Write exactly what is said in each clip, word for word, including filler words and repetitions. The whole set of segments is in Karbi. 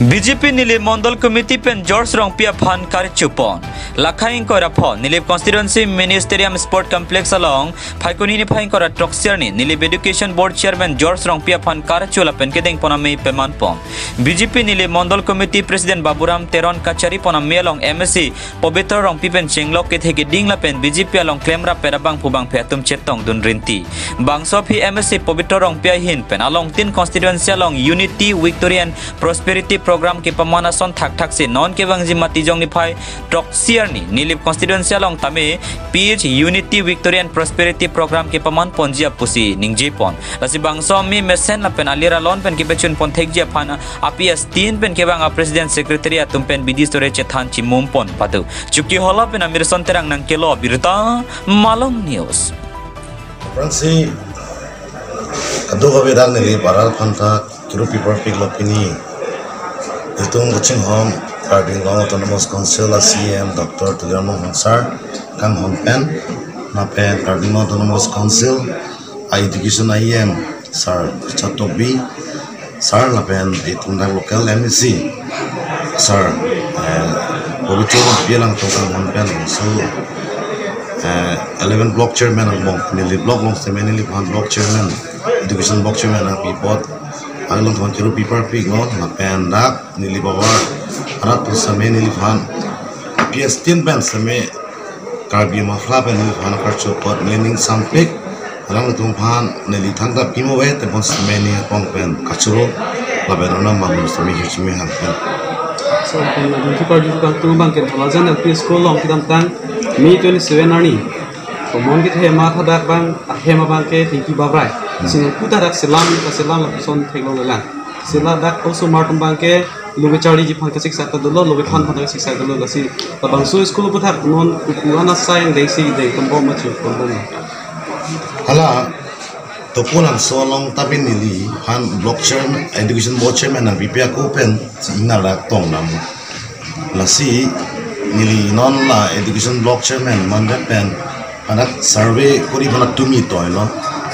B J P Nilip Mondol Committee pen George Rongpi aphan karchupon. Lakhai ingkoi ra pho, Nilip Constituency Ministerium Sport Complex along, Phaikuni niphai ingkoi ra throksi arni, Nilip Education Board Chairman George Rongpi aphan karchu lapen kedengpon amei pemanpon. B J P Nilip Mondol Committee President Baburam Teron kacharipon amei along M A C Pobitro Rongpi pen chenglok kethe keding lapen B J P along klemrap pet abangphu bangphe atum chetongdun rinti. Bangso aphi M A C Pobitro Rongpi ahin pen along tin constituency along Unity, Victory and Prosperity Program kepaman ason thakthaksi non kevangji Matijong niphai throksi arni Nilip constituency along tame P H Unity, Victory and Prosperity Program kepamanponji apusi ningjepon. Lasi bangso amei mesen lapen alir alon pen kepachunpon thekji aphan a P S tin pen kevang a President Secretary atum pen bidi sore chethan chimumpon pado. Chuki Hola pen Amirson Terang nangkelo abirta, Malong News. Aphrangsi kadokave dak Nilip arat aphanta kiru pipar piklo pini. Itum kachinghon Karbi Anglong Autonomous Council a C E M Doctor Tuliram Ronghang sir kanghon pen, lapen Karbi Anglong Autonomous Council a Education I E M sir Chatokbi sir lapen itum dak local M A C sir, eh, Pobitro Rongpi alangtum kanghon pen so, eh, eleven block chairman angbong, Nilip block along seme Nilip aphan block chairman, education block chairman nangpi apot alangtum aphan kiru pipar piklo, lapen dak Nilip ahavar arat atum seme Nilip aphan P S tin pen seme Karbi Mafla pen Nilip aphan karchu apot neli ning sampik, alangtum aphan neli thangta pimo ve, tebon seme ning apong pen kachoro, lapen arnam abang seme hirchimi hang pen. So, pen neli kiparju kangtung abangke Dholajan L P School along kedamtang May twenty-seven arni komon kethe ma thadak abang, ahem abangke Tingki Babrai. Hmm. Sino puta dak selam, kaselam lapuson theklonglelang. Sila dak osomar atum abangke loge charliji aphan kasiksa ta dolo, loge than aphan kasiksa dolo, lasi labangso school aputhak non kuku ana sai dengsi deng tombom ma chu tombom ma. Hala topun angso along tapi neli aphan block chairman, education board chairman nangpipe ako pen si ingnar dak tong nam. Lasi neli non la education block chairman mandet pen hadak survey kori aphan tumi toilo.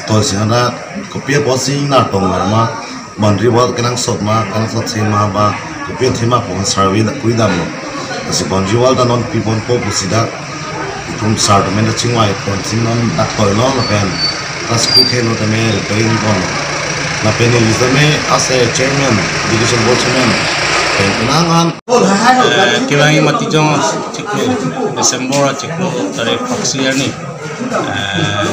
Tosi hadak kopi apotsi ingnar tong ma, boundary wall kenangsot ma, kenangsot si ma ba, kopi thema pu survey dak kori damlo. Lasi boundary wall ta non piponpo pusi dak itum sir atum pen ta chingvai ponsi non dak toilo lapen ta school khelo tame repairing pon. Lapen neli tame as a chairman, education board chairman, pen kenang an. Eh, kelang Matijong chiklo, December chiklo tarik throksi arni, eh,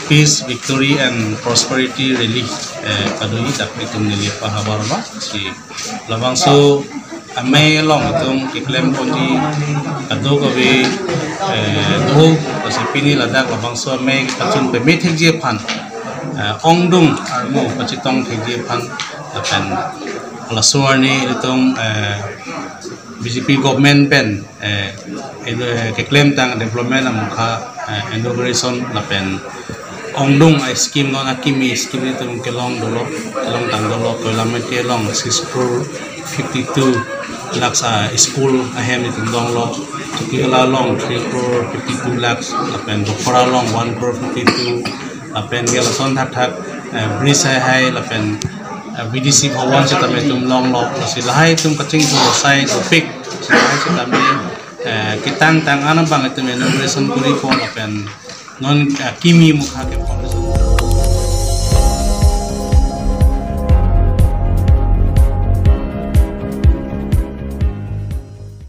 Peace, Victory and Prosperity Rally, eh, kadoi dak itum Nilip ahavar ba si labangso amei along itum keklemponji kadokave, eh, do, lasi pini ladak labangso amei kepachun peme thekji aphan, eh, ongdung armu kachetong thekji aphan, lapen laso arni itum, eh, B J P government pen, eh, itum, eh, keklemtang development amukha, eh, inauguration lapen ongdung a scheme non akimi scheme itum kelong dolo, kelongtang dolo, Koilamati along six crore fifty-two lakhs a school ahem itum donglo, Chokihola along three crore fifty-two lakhs, lapen Bokhora along one crore fifty-two, lapen ke lason thakthak, eh, bridge hai hai, lapen, eh, V D C bhawan sitame itum longlo, lasi lahai itum kachingthur sai dopik, si lahai sitame, eh, ketangtang an abang itum inauguration koripon lapen non, eh, kimi mukha ke foundation.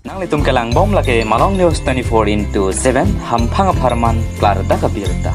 Nanglitum kelangbom lake Malong News twenty-four into seven, hamphang apharman klardak abirta.